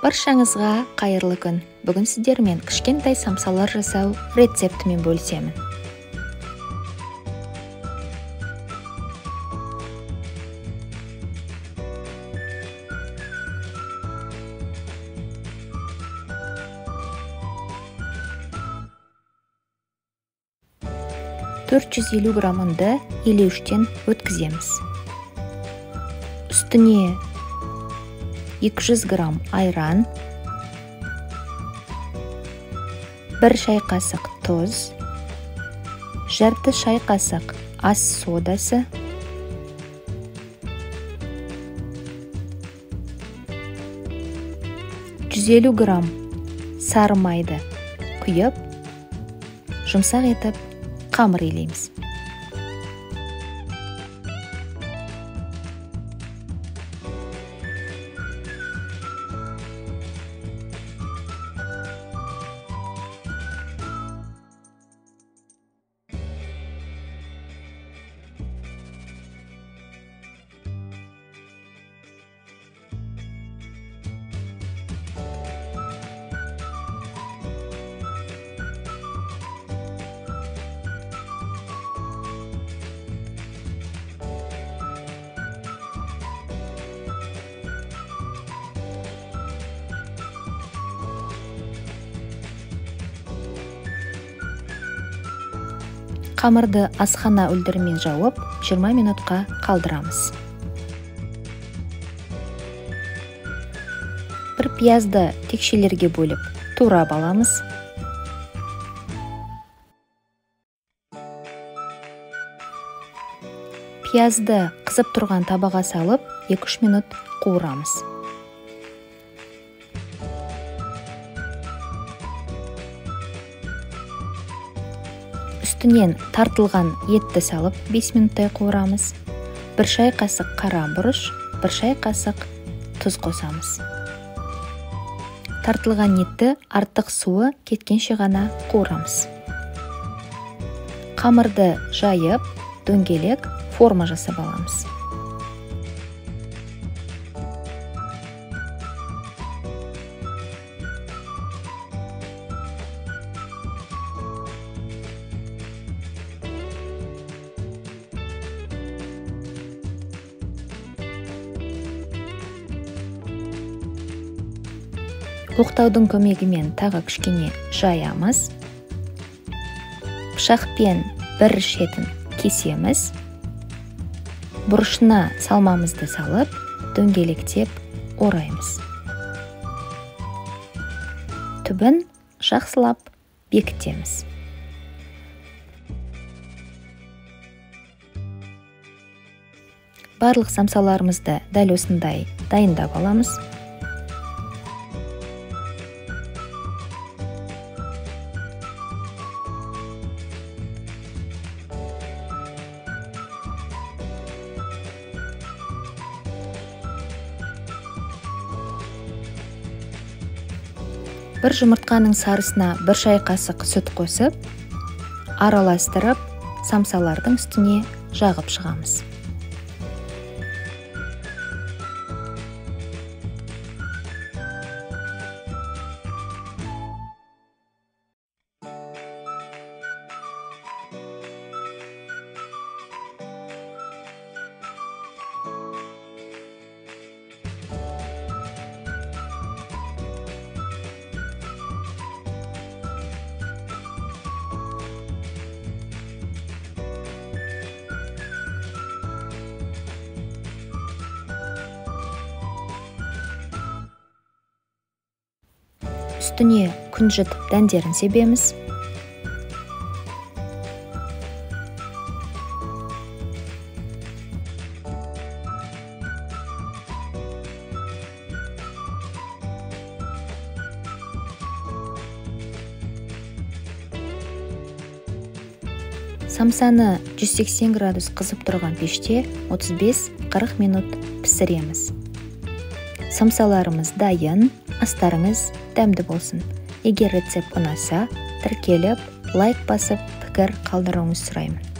Баршаңызға қайырлы күн. Бүгін сіздермен кішкентай самсалар жасау рецептімен бөлісемін. 450 грамм ұнды елеуіштен өткіземіз. Үстіне 200 грамм айран, 1 шай қасық тұз, жарты шай қасық ас содасы, 150 грамм сары майды құйып, жұмсақ етіп қамыр илейміз. Қамырды асхана үлдірімен жауып, 20 минутқа қалдырамыз. Бір пиязды текшелерге бөліп, турап аламыз. Пиязды қызып тұрған табаға салып, 2-3 минут қуырамыз. Үстінен тартылған етті салып 5 минуттай қуырамыз. 1 шай қасық қара бұрыш, 1 шай қасық тұз қосамыз. Тартылған етті артық суы кеткенше ғана қуырамыз. Қамырды жайып, дөңгелек форма жасап аламыз. Оқтаудың көмегімен тағы кішкене жаямыз. Пышақпен бір шетін кесеміз. Бұрышына салмамызды салып, дөңгелектеп ораймыз. Түбін жақсылап бекітеміз. Барлық самсаларымызды дәл осындай дайындап аламыз. Бір жұмыртқаның сарысына 1 шай қасық сүт қосып, араластырып, самсалардың үстіне жағып шығамыз. Үстіне күнжіт дәндерін себеміз. Самсаны 180 градус қызып тұрған пеште 35-40 минут пісіреміз. Самсаларымыз дайын, астарыңыз дәмді болсын. Егер рецепт ұнаса, тіркеліп, лайк басып, пікір қалдыруыңызды сұраймын.